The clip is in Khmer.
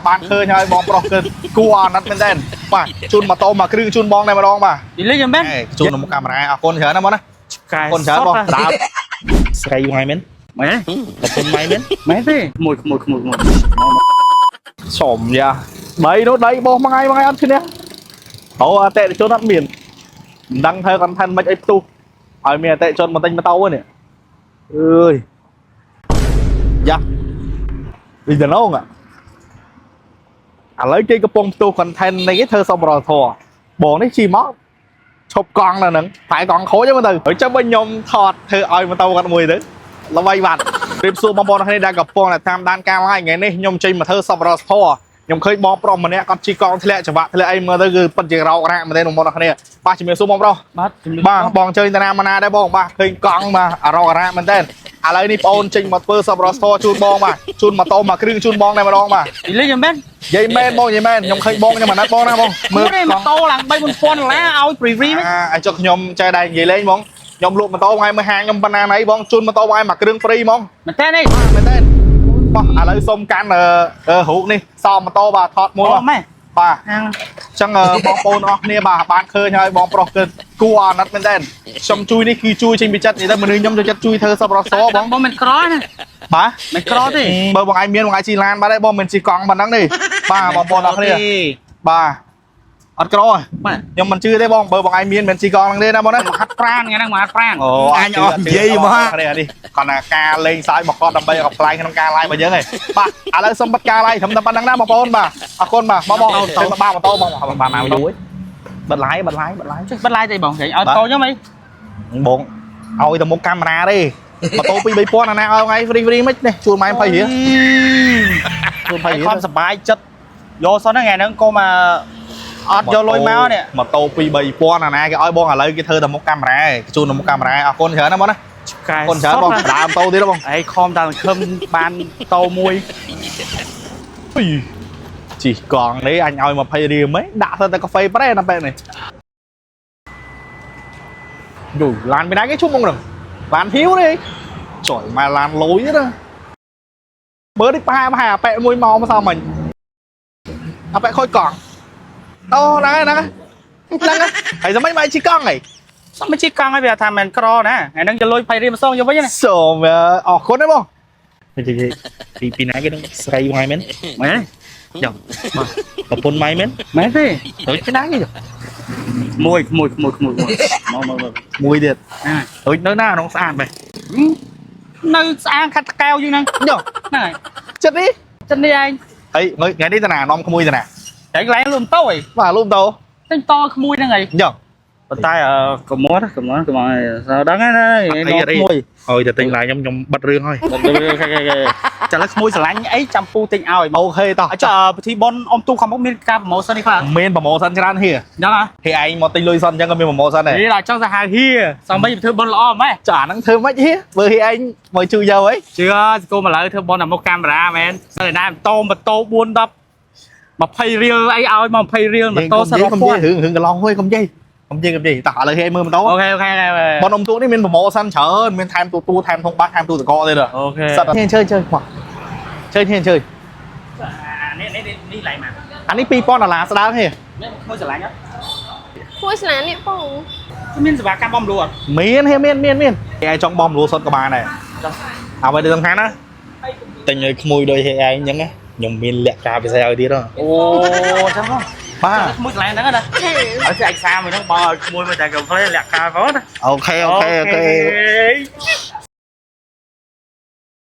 បានឃើញហើយបងប្រុសគឺគួរអាណិតមែនទែនបាទជូនម៉ូតូមួយគ្រឿងជូនបងតែម្ដងបាទ និយាយយ៉ាងមែន ជូនមកកាមេរ៉ាអរគុណច្រើនណាស់បងណា កែ អរគុណច្រើនបងដើមស្រីថ្ងៃមែន មែន ប្រពន្ធម៉ៃមែន មែនទេមួយក្មួយក្មួយក្មួយ សុំយ៉ាដីនោះដីបោះមួយថ្ងៃមួយថ្ងៃអត់ឈ្នះអូអតិថិជនអត់មានមិនដឹងធ្វើ content មិនអីផ្ទុះឲ្យមានអតិថិជនមកទិញម៉ូតូនេះអើយយ៉ានេះតំណងឥឡូវគេកំពុងផ្ទុះ content នេះគេធ្វើសមរធរបងនេះជិះមកឈប់កង់នៅហ្នឹងផែកង់ខូចហ្នឹងមើលទៅហើយចាំវិញខ្ញុំថតធ្វើឲ្យម៉ូតូគាត់មួយទៅល្បីបាត់រៀបសួរបងប្អូនគ្នាដែលកំពុងតែតាមដានការ live ថ្ងៃនេះខ្ញុំចេញមកធ្វើសប្បុរសធម៌ខ្ញុំឃើញបងប្រុសម្នាក់គាត់ជិះកង់ធ្លាក់ចង្វាក់ធ្លាក់អីមើលទៅគឺពិតជារោករ៉ាក់មែនទេបងប្អូនគ្នាបាទជំរាបសួរបងប្រុស បាទ បាទបងជើញតាណាមកណាដែរបងបាទឃើញកង់បាទអរោករ៉ាក់មែនទេឥឡូវនេះបងអូនចេញមកធ្វើសប្បុរសធម៌ជូនបងបាទជូនម៉ូតូមួយគ្រឿងជូនបងតែម្ដងបាទ និយាយយ៉ាងមែន និយាយមែនបងនិយាយមែនខ្ញុំឃើញបងខ្ញុំអាណិតបងណាបង មើលម៉ូតូឡើង3 4000ដុល្លារឲ្យ free free មែន អាឲ្យចុះខ្ញុំចេះដែរនិយាយលេងបងខ្ញុំលក់ម៉ូតូថ្ងៃមើលហាងខ្ញុំប៉ុណ្ណាណីបងជូនម៉ូតូថ្ងៃមួយគ្រឿង free ហ្មង មែនទេនេះ បាទមែនទេបោះឥឡូវសុំកាន់រូបនេះសោម៉ូតូបាទថតមួយ អូម៉ែ បាទ ហាង អញ្ចឹងបងប្អូនអស់គ្នាបាទបានឃើញហើយបងប្រុសគឺគួរអាណិតមែនទេខ្ញុំជួយនេះគឺជួយចេញពីចិត្តនិយាយទៅមនុស្សខ្ញុំចូលចិត្តជួយធ្វើសប្បុរសធម៌បង បងមិនក្រណា បាទ មិនក្រទេ បើបងឯងមានបងឯងជិះឡានបាទទេបងមិនជិះកង់ប៉ុណ្ណឹងទេបាទបងប្អូនអស់គ្នាបាទអត់ក្រទេ បាទ ខ្ញុំមិនជឿទេបងបើបងឯងមានមិនជិះកង់ហ្នឹងទេណាបងណា មកហាត់ប្រានថ្ងៃហ្នឹងមកហាត់ប្រាន អូ អញអស់និយាយមក នេះនេះគាត់ថាការលេងសើចមកគាត់ដើម្បីឲ្យប្លែកក្នុងការ live របស់យើងឯងបាទឥឡូវសុំបិទការ live ត្រឹមតែប៉ុណ្្នឹងណាបងប្អូនបាទអរគុណបាទបងបងទៅបាទម៉ូតូបងបាទមកយូរបិទ live បិទ live បិទ live ចុះបិទ live ទេបងគេឲ្យតូខ្ញុំអី បងឲ្យតែមុខកាមេរ៉ាទេម៉ូតូ2 3000អាណាឲ្យថ្ងៃ free free មិននេះជួលម៉ែ20រៀលជួល20រៀល ខំសบายចិត្តយកសិនហ្នឹងថ្ងៃហ្នឹងកុំមកអត់យកលុយមកនេះ ម៉ូតូ2 3000អាណាគេឲ្យបងឥឡូវគេធ្វើតែមុខកាមេរ៉ាគេជួលតែមុខកាមេរ៉ាអរគុណច្រើនណាបងណា កែ អរគុណច្រើនបងដើមម៉ូតូទៀតបង អីខំតាមខឹមបានតោមួយ អុយជីកង់នេះអញឲ្យ20រៀលមិនដាក់ទៅតែកាហ្វេប្រេណាបែបនេះយូឡានពីណាគេជុំមកហ្នឹងឡានហ៊ីវនេះចុយមកឡានលុយណាមើលនេះប្រហែលប្រហែលអាប៉ែមួយមកមកសមិញអាប៉ែខូចកង់អូហ្នឹងហើយហ្នឹងហ្នឹងហើយសម័យមកជីកង់ហី សមជីកង់ឲ្យវាថាមិនក្រណាថ្ងៃហ្នឹងយកលុយ20រៀលមកសងយកវិញណា សូមអរគុណណាបងពីពីណាគេនឹងស្រីម៉ែមែន មែន ចុះបាទប្រពន្ធម៉ែមែន មែនទេ ទៅពីណាគេចុះ មួយក្មួយក្មួយក្មួយមកមកមក មួយទៀត ណា ដូចនៅណាក្នុងស្អាតបែ នៅស្អាងខាត់តកែវយើងហ្នឹង ញ៉ោ ហ្នឹងហើយ ចិត្តនេះ ចិត្តនេះឯង ហើយថ្ងៃនេះតាណានាំក្មួយតាណា តែកន្លែងលុំតោអី បាទលូបតោ ទិញតក្មួយហ្នឹងអី ញ៉ោ ប៉ុន្តែកុំមកកុំមកកុំមកដឹងណាក្មួយ អើយតែទិញឡាយខ្ញុំខ្ញុំបិទរឿងហើយ ចាឥឡូវក្មួយស្រឡាញ់អីចាំពូទិញឲ្យ អូខេតោះ ចុះពិធីបុណ្យអុំទូខាងមុខមានការ promotion នេះខ្លះ មាន promotion ច្រើនហៀ ហ្នឹងហ៎ ហៀឯងមកទិញលុយសិនអញ្ចឹងក៏មាន promotion ដែរ នេះដល់ចង់សាហាវហៀសំបីធ្វើបុណ្យល្អម៉េះ ចាអាហ្នឹងធ្វើម៉េចហៀបើហៀឯងមកជួយយកអី ជឿសកលមកឡើយធ្វើបុណ្យតែមុខកាមេរ៉ាមែនតែណាម៉ូតូម៉ូតូ4 10 20រៀលអីឲ្យមក20រៀលម៉ូតូសិន កុំនិយាយរឿងរឿងកន្លងហួយកុំនិយាយកុំនិយាយកុំនិយាយតោះឥឡូវហៀមើលម៉ូតូ OK OK បុណ្យអុំទូកនេះមាន promotion ច្រើនមានថែមទូទូថែមធុងបាសថែមទូទឹកកកទៀត OK សិតហៀអញ្ជើញអញ្ជើញមកអញ្ជើញហៀអញ្ជើញ នេះនេះនេះឡៃមក អានេះ2000ដុល្លារស្ដើងហៀ នេះមួយស្រឡាញ់អត់ មួយស្លានេះបង មានសេវាកម្មបំលួអត់ មានហៀមានមានមានហៀឯងចង់បំលួសុតក៏បានដែរអ្វីដែលសំខាន់ណាទិញឲ្យក្មួយដូចហៀឯងអញ្ចឹងណាខ្ញុំមានលក្ខការពិសេសឲ្យទៀតហ៎ អូចឹងហ៎ បាទ ក្មួយស្រឡាញ់ហ្នឹងណា ចា ឲ្យឯកសារមួយហ្នឹងបងឲ្យក្មួយមកតែកាហ្វេលាក់ការផងណា OK OK OK